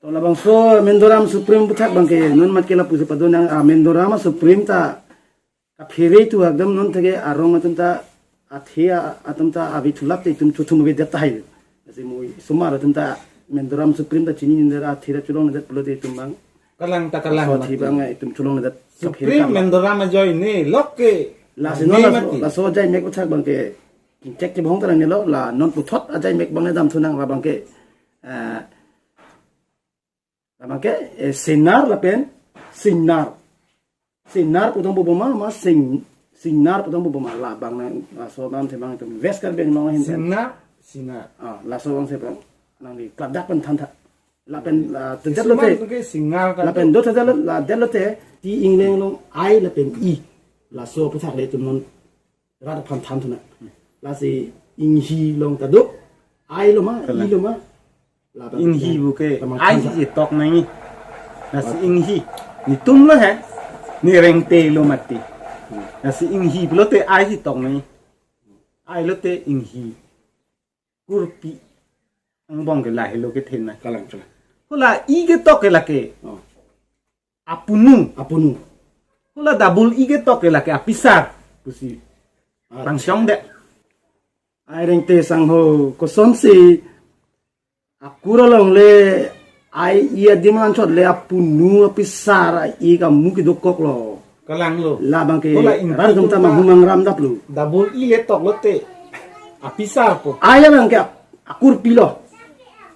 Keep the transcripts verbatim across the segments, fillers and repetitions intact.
To labangso Mendoram Supreme puthak abangke non mat ke lapusi padonang, a Mendoram Supreme ta kaphere tu hakdam non theke arong atum ta athe a-, atum ta ave thulap te itum chuthum ave det tahai. Lasi mo isomar atum ta Mendoram Supreme ta chini nindera athe ra chulongledet pulote itum abang. Kalang ta kalang So mati. Athe abang itum chulongledet kaphere Supreme kam. Mendoram ajoine lok ke. Lasi Ne non laso, mati. Laso ajai mek puthak abangke. Inchek ke bohong tarang nilo la non puthot ajai mek abang dam thunang labangke. Eh, labangke, eh, Senar lapen Singnar. Singnar pu tong boboma ma Sing, Singnar pu tong boboma labang nang, laso abang themang itum West Karbi Anglong ahin pen. Singnar, Singnar. Ah, laso abang se abang nangli klardak pen thantha. Lapen, ah, tedet Singnar lote. Itu ke Singnar kan Lapen tu. Do tedet lo, la det lote, ti ingleng along I lapen E. Laso puthak le itum non rat aphan than thunang. Lasi inghi along ta do, I lo ma, Kalang. E lo ma. Lapen Inghi ke, bu ke, teman I than si tok nangji. Lasi Oke. Inghi. Netum lo he. Ne Rengte lo mati. Lasi inghi pulote I si tok nangji. I lote inghi. Kurpi. Angbong ke lahelo kethenei. Kalang, kalang. Hula E ketok ke lake. Oh. Apunu. Apunu. Hula double E ketok ke lake apisar. Pusi. Acha. Pangchong de. Ai Rengte sangho kosonsi akur along le I E adim anchot le apunu apisar I kamu kedokok lo. Kalang lo. Labangke Hula inghi rat atum ta atum ta manghumang ram dap lo. Double E le tok lote. Apisar po. I abangke ap-, akurpi lo.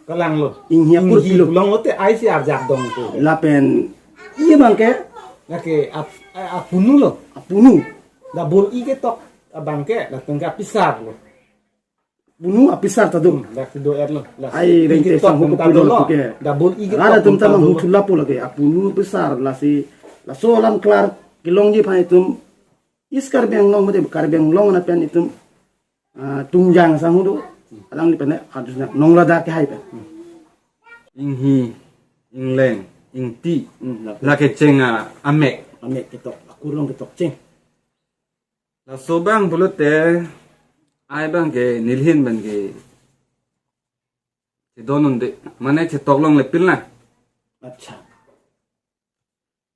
Kalang lo. Inghi akurpi Inghi lo. Pulang lote I si arjak dong po. Lapen E abangke Lake ap-, a-, apunu lo. Apunu. Double E ketok abangke lapen ke apisar lo. Punu apisar ta do. Hmm, dak si do er lo. Las. Ai Rengte Ketok sangho tong kopilo tado lo. Ke. Double E ketok Rada tong tum ta tado manghu lo. Thulap po lake. Apunu apisar lasi. Laso alam klar kelongji aphan itum East Karbi Anglong mate Karbi Anglong na pen itum, ah, Tungjang sangho do. Alangli pen arjuna nong ladak ke hai pen. Inghi, ingleng, ingti. Hmm, lake. Lake cheng a, amek. Amek ketok, akur along ketok cheng. Laso abang pulote, I abangke neli ahin abangke chedon un-e, mane chetok longle pil na. Acha.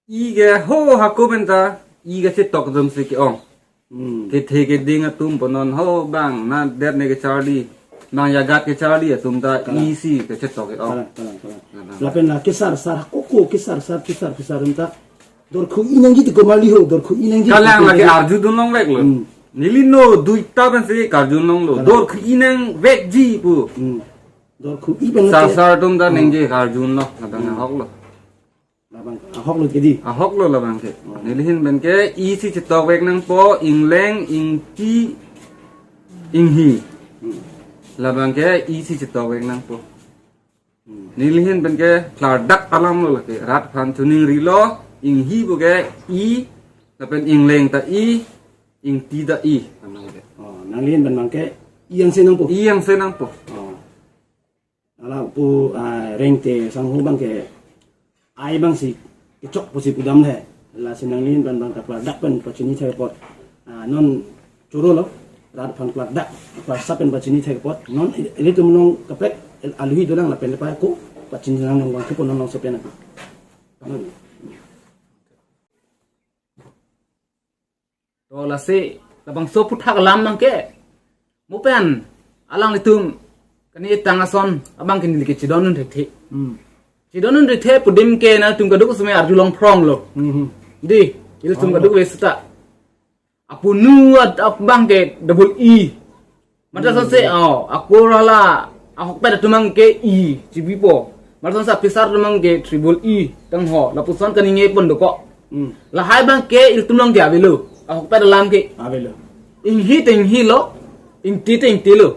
E ke ho hako pen ta, E ke chetok atum si ke-ong. Hmm. Kethe keding atum punon ho abang, na det ne kecharli, bang jagat kecharli atum ta Kalang. E si kechetok ke-ong. Kalang, kalang, kalang. Kalang. Lapen la kesar sar, koko kesar sar, kesar kesar atum ta. Dorkhu-i nangji ti komarli ho, dorkhu-i nangji ti Kalang komarli lake ho. Arjudun longvek lo. Hmm. Neli no duita pensi karjun longlo. Kalang. Dorkhu-i nangvekji pu. Hmm. Dorkhu-i pen Sar lake. Sar atum ta Hmm. nangji karjun lo, kadang Hmm. ahok lo. Labang, ahok lo ke di. Ahok lo labangke. Oh. Neli ahin pen ke E si chetok vek nangpo, ingleng, ingti, inghi. Hmm. Labangke E si chetok vek nangpo. Hmm. Neli ahin pen ke klardak alam lo lake. Rat aphan chuning rilo, inghi pu ke E, lapen ingleng ta E, ingti ta E. Amang ke. Oh, nangli ahin pen abangke E angse nangpo. E angse nangpo. Oh. Ala pu, ah, Rengte sangho abangke I abang si kechok pusi pudam le. Lasi nangli ahin pen abang ta klardak pen pachini thek apot. Ah, non choro lo. Rat aphan klardak, klarsa pen pachini thek apot. Non ilitum along kaprek aluhi dolang lapen lepa ko pachini nang nong wang kepo non nong sopen. To lasi, labangso aputhak alam abangke. Mo pen, alanglitum, kani tang ason, abangke neli ke chedon un thekthe. Hmm. Chedon un thekthe, pu adim ke nangtum kadokave arjulong phrong lo. Hmm. Di, ilitum Oh. kadokave seta. Apunu at abangke double E. Mata Hmm. sonse, oh, akur hala, ahokpet atum abangke E, chibipo. Mata sonse apisar atum abangke triple E, tangho, lapuson kaningje pon dokok. Hmm. Lahai abangke ilitum along ke avelo, ahokpet alam ke. Avelo. Inghi te inghi lo, ingti te ingti lo.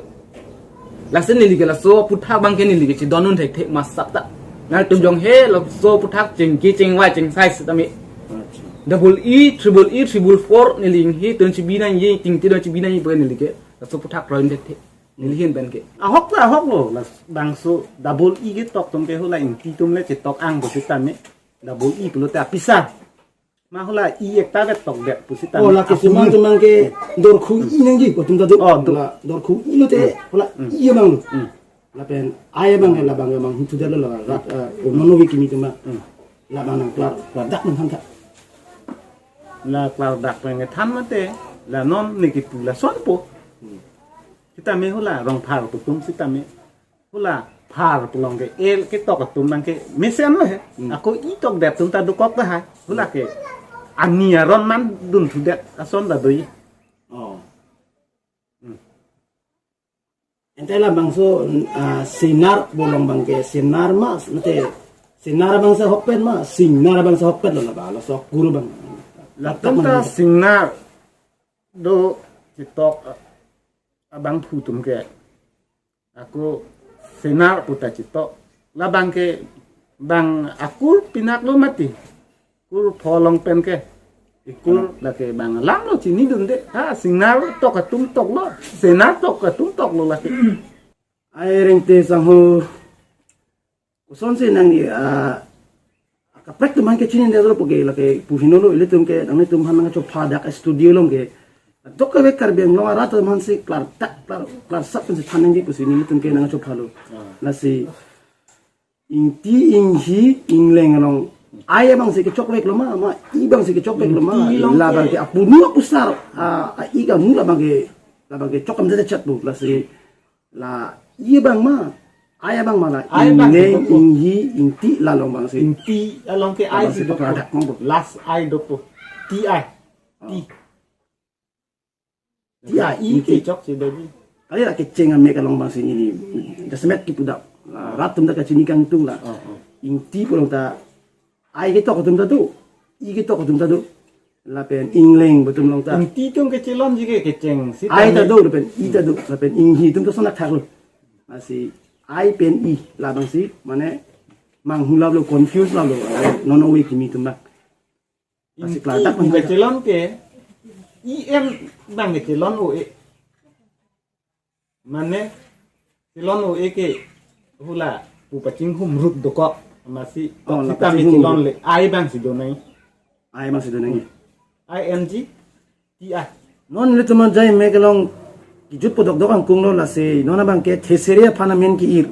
Lasi neli ke laso aputhak abangke neli ke chedon un thekthe masak ta. Nangtum jong he laso aputhak chengki chengvai chengsai setame. Acha. Double E, triple E, triple four, neli inghi, tun chibi nangji, tingti tun chibi nangji, pu neli ke. Laso aputhak roi un thekthe. Neli ahin pen ke. Ahok ta ahok lo, labangso double E ketok atum ke hula ingti atum le chetok ang bo sitame. Double E pulote apisar. Ma hula E ekta ketok det pu sitame. Oh, lake Apunu. Sumang sumang ke dorkhu-i nangji, pu atum ta do. Oh, do. La dorkhu-i lote, Hmm. hula Hmm. E abang lo. Hmm. Lapen ai abang ke labang ke manghuthu det lo la rat, eh, unono wi kimi atum ma. Hmm. Labang nangklar, klardak nangthan tha. La klardak pen kethan mate, la non ne kipu lasonpo. Hmm. Sitame hula rong phar atum sitame. Hula phar pu along ke el ketok atum abang ke mesen lo he. Hmm. Ako i tokdet atum ta dokok ta hai. Hula ke ani aron man dunthudet ason ta do-i. Oh. Hmm. Ante labangso, ah, senar pu along abang ke senar ma, mate senar abang si ahokpet ma, singnar abang si ahokpet lo la ba, laso akur abang. Latum ta singnar do chitok abangphu atum ke. Ako senar pu ta chitok. Labang ke bang akur pinak lo mati. Kur pholong pen ke. Ikur lake bang alam lo chinidunde. Ha, singnar tok atum tok lo. Senar tok atum tok lo lake. Ai Rengte sangho. Kosonsi nangli, ah, kaprek atum aphan ke chinine lo puke lake puhino lo ilitum ke nanglitum aphan nangchopha dak studio along ke. Tok kave Karbi Anglong arat atum aphan si klardak klar, klarsap pensi than nangji pusi nelitum ke nangchopha lo. Ah. Lasi ingti, inghi, ingleng along. Ai abang si kechokvek lo ma, ma i abang si kechokvek lo ma. Ingti along labang ke ke apunu apusar, ah, a-ik amu labang ke, labang ke chok kamjat chat bu. Lasi la i abang ma, ai abang ma la. Ai abang ingleng, si dopo. Inghi, ingti la along abang si. Ingti along ke ai abang si si dopo. Pakladak nang bu. Last ai dopo. Ti ai. Ti. Ti ai, i ingti. Kechok si doji. Kali la kecheng amek along abang si neli. Jasemet kipu dak. La rat atum ta kachini kangtung la. Oh, oh. Ingti pu along ta ai ketok atum ta do. I ketok atum ta do. Lapen ingleng pu atum along ta. Ingti atum kechelonji ke kecheng. Si ai ta ta do, lapen i ta do, lapen inghi atum ta sonak thak lo. Lasi ai pen i labang si, mane manghulap lo, confuse lap lo, ai, non ove kimi atum abang. Lasi ingti klardak pu nang kechelon ke, i em abang kechelon ove. Mane, chelon ove ke, hula, pu pachinghum rup dokok, amatsi, oh, la sitame pachinghum chelon rup. Le, ai abang si do nang. Ai abang si do nang. I N G, T I. Non ilitum ajai amek along, kijut podok dok angkung lo lasi, non abang ke thesere aphan amen ki-ir.